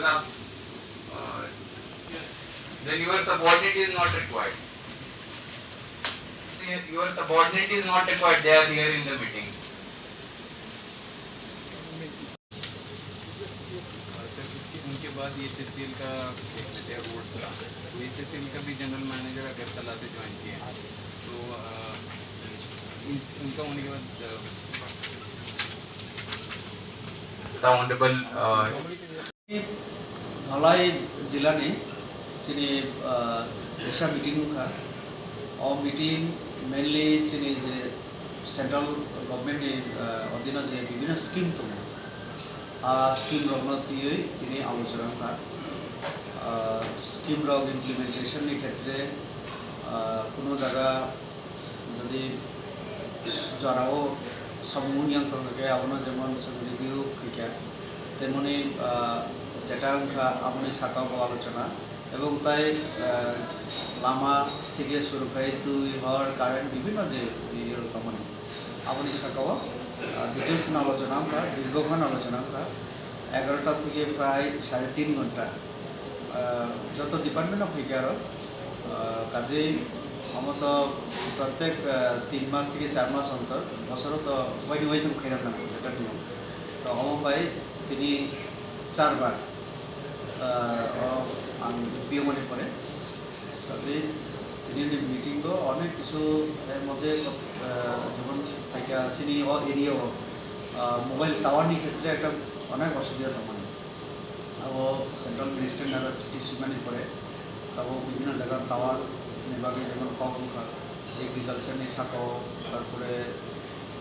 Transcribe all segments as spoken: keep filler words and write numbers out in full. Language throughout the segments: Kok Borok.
Uh, then your subordinate is not required. Your subordinate is not required, they are here in the meeting. Uh, sir, उसके, उनके बाद ये एचएससीएल का देख लेते हैं, बोर्ड का। तो एचएससीएल का भी जनरल मैनेजर अगरतला से ज्वाइन किए हैं। तो, uh, इन, उनका होने के बाद, uh, the honorable, uh, Dhalai jila ni chini, ah, kisa meeting wngkha. O meeting mainly chini je central government ni, ah, odhino je bibhinno scheme tongo, a scheme rokno twiwi tini alochona wngkha. Ah, scheme rok implementation ni khetre, ah, kuno jaga Jodi jorao samung wng yang tongkhe, abono jemon chwng review khaikha, temoni, ah, jeta wngkha aboni sakao bo alochona, ebong tai, ah, lama theke suru khai twi, hor, current bibhinno je iye rok tongmani, aboni sakao, ah, details no alochona wngkha, dirghokhan alochona wngkha, egarota theke prai sare tin ghonta. Ah, joto department o phaikha aro, ah, kajei omo to protek, ah, tin mas theke char mas ontor bosoro to waini waitung khaina nango, jeta niyom. To omo bai tini char bar, ah, o ang piyomani pore. Kajei tini ni meeting o onek kisu er moddhe, ah, jemon phaikha chini o area o, ah, mobile tower ni khetre ekta onek osubida tongmani. Abo central minister nara chiti swimani pore, abo bibhinno jaga tower ni bagwi jemon kok wngkha, agriculture ni sakao, tarpore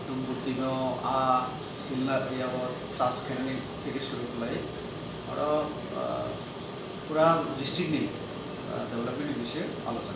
Tumburti no a hilla area o chas khainani theke suru khlai, oro, ah, pura district ni, ah, development ni bising alochona.